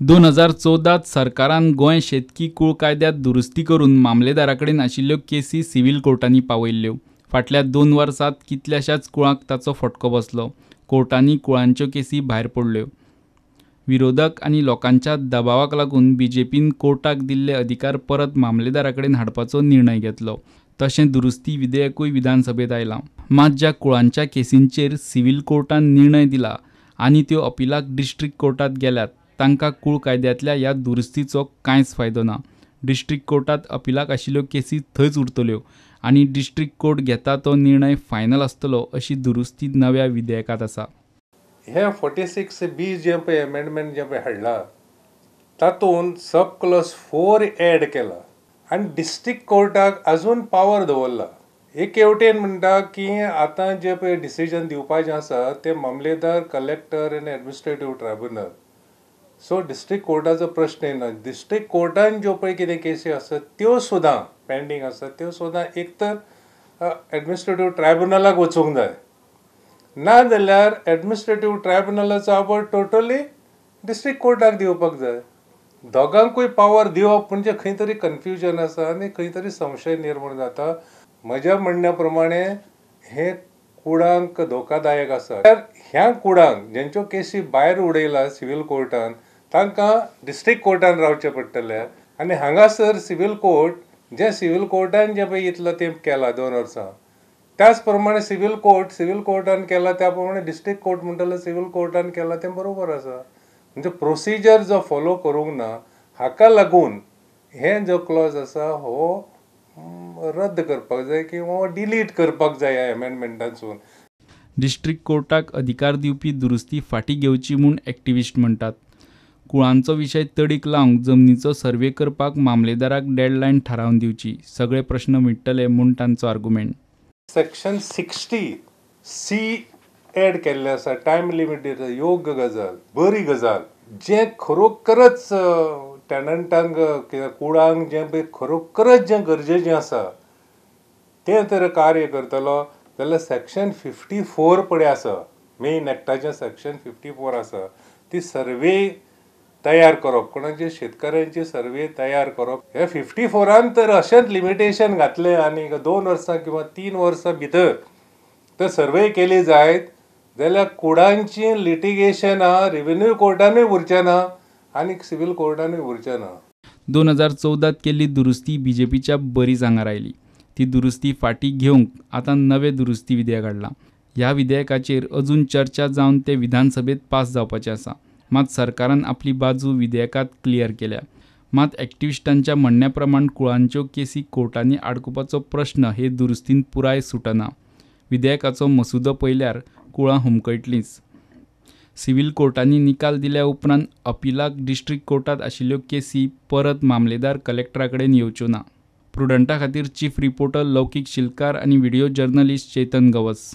2014 सरकारान गोंय शेतकी कूळ कायद्यांत दुरुस्ती करून मामलेदारा कडेन आशिल्ल्यो केसी सिव्हील कोर्टांनी पावयल्ल्यो. फाटल्या 2 वर्सांत कितल्याशाच कुळांक ताचो फटको बसलो. कोर्टांनी कुळांच्यो केसी भायर पडल्यो. विरोधक आनी लोकांच्या दबावाक लागून बीजेपीन कोर्टाक दिल्ले अधिकार परत मामलेदारा कडेन हाडपाचो निर्णय घेतलो. तशें दुरुस्ती विधेयकूय विधानसभेंत आयलां. मात ज्या कुळांच्या केसींचेर सिव्हील कोर्टान निर्णय दिला आनी त्यो अपिलाक डिस्ट्रिक्ट कोर्टांत गेल्यात तांकां कूळ कायद्यांतल्या ह्या दुरुस्तीचो कांयच फायदो ना. डिस्ट्रिक्ट कोर्टांत अपिलाक आशिल्ल्यो केसी थंयच उरतल्यो आनी डिस्ट्रिक्ट कोर्ट घेता तो निर्णय फायनल आसतलो अशी दुरुस्ती नव्या विधेयकांत आसा. हे 46B जें पळय एमेंडमेंट जें पळय हाडला तातूंत सब क्लॉज 4 एड केला आनी डिस्ट्रिक्ट कोर्टाक अजून पावर दवरला. एके वटेन म्हणटा की आतां जें पळय डिसिजन दिवपाचें आसा तें मामलेदार, कलेक्टर आनी एडमिनिस्ट्रेटीव ट्रायब्युनल. सो डिस्ट्रिक्ट कोर्टाचो प्रश्न येना. डिस्ट्रिक्ट कोर्टान ज्यो पळय कितें केसी आसात त्यो सुद्दां पेंडींग आसात त्यो सुद्दां एक तर एडमिनिस्ट्रेटीव ट्रायब्युनलाक वचूंक जाय, ना जाल्यार एडमिनिस्ट्रेटीव ट्रायब्युनलाचो आबड टोटली डिस्ट्रिक्ट कोर्टाक दिवपाक जाय. दोगांकूय पावर दिवप म्हणजे खंय तरी कन्फ्युजन आसा आनी खंय तरी संशय निर्माण जाता. म्हज्या म्हणण्या प्रमाणे हे कुडांक धोकादायक आसा. ह्या कुडांक जेंच्यो केसी भायर उडयला सिव्हील कोर्टान तांकां डिस्ट्रिक्ट कोर्टान रावचें पडटलें आनी हांगासर सिव्हील कोर्ट जें सिव्हील कोर्टान जें पळय इतलो तेंप केला 2 वर्सां त्याच प्रमाणे सिव्हील कोर्टान केला त्या प्रमाणे डिस्ट्रिक्ट कोर्ट म्हणटलो सिव्हील कोर्टान केला तें बरोबर आसा. म्हणजे प्रोसिजर जो फॉलो करूंक ना हाका लागून हे जो क्लॉज आसा हो रद्द करपाक जाय किंवा डिलीट करपाक जाय ह्या एमेंडमेंटांसून. डिस्ट्रिक्ट कोर्टाक अधिकार दिवपी दुरुस्ती फाटीं घेवची म्हूण एक्टिविस्ट म्हणटात. कुळांचो विशय तडीक लावंक जमनीचो सर्वे करपाक मामलेदाराक डेडलायन थारावन दिवची, सगळे प्रश्न मिट्टले म्हूण तांचो आर्गुमेंट. सेक्शन 60C एड केल्लें आसा, टायम लिमीट दिता, योग्य गजाल, बरी गजाल. जें खरोखरच टेनंटांक किंवा कुळांक जें पळय खरोखरच जें गरजेचें आसा तें तर कार्य करतलो जाल्यार सेक्शन 54 पळय आसा, मेन एक्टाचें सेक्शन 54 आसा, ती सर्वे तयार करप, कोणाचे शेतकऱ्यांची सर्वे तयार करप. हे 54 तर अशेंच लिमिटेशन घातलें आनी 2 वर्सां किंवा 3 वर्सां भितर तर सर्वे केली जायत जाल्यार कुडांची लिटिगेशनां रेव्हेन्यू कोर्टानूय उरचें ना आनी सिव्हील कोर्टानूय उरचें ना. 2014 केल्ली दुरुस्ती बीजेपीच्या बरीच आंगार आयली. ती दुरुस्ती फाटीं घेवंक आतां नवें दुरुस्ती विधेयक हाडलां. ह्या विधेयकाचेर अजून चर्चा जावन तें विधानसभेंत पास जावपाचें आसा. मात सरकारान आपली बाजू विधेयकांत क्लियर केल्या. मात एक्टिविस्टांच्या म्हणण्या प्रमाण कुळांच्यो केसी कोर्टांनी आडकुपाचो प्रश्न हे दुरुस्तीन पुराय सुटना. विधेयकाचो मसुदो पळयल्यार कुळां हुमकळटलींच. सिव्हील कोर्टांनी निकाल दिल्या उपरांत अपिलाक डिस्ट्रिक्ट कोर्टांत आशिल्ल्यो केसी परत मामलेदार कलेक्टरा कडेन येवच्यो ना. प्रुडंटा खातीर चीफ रिपोर्टर लौकीक शिलकार आनी व्हिडियो जर्नलिस्ट चेतन गवस.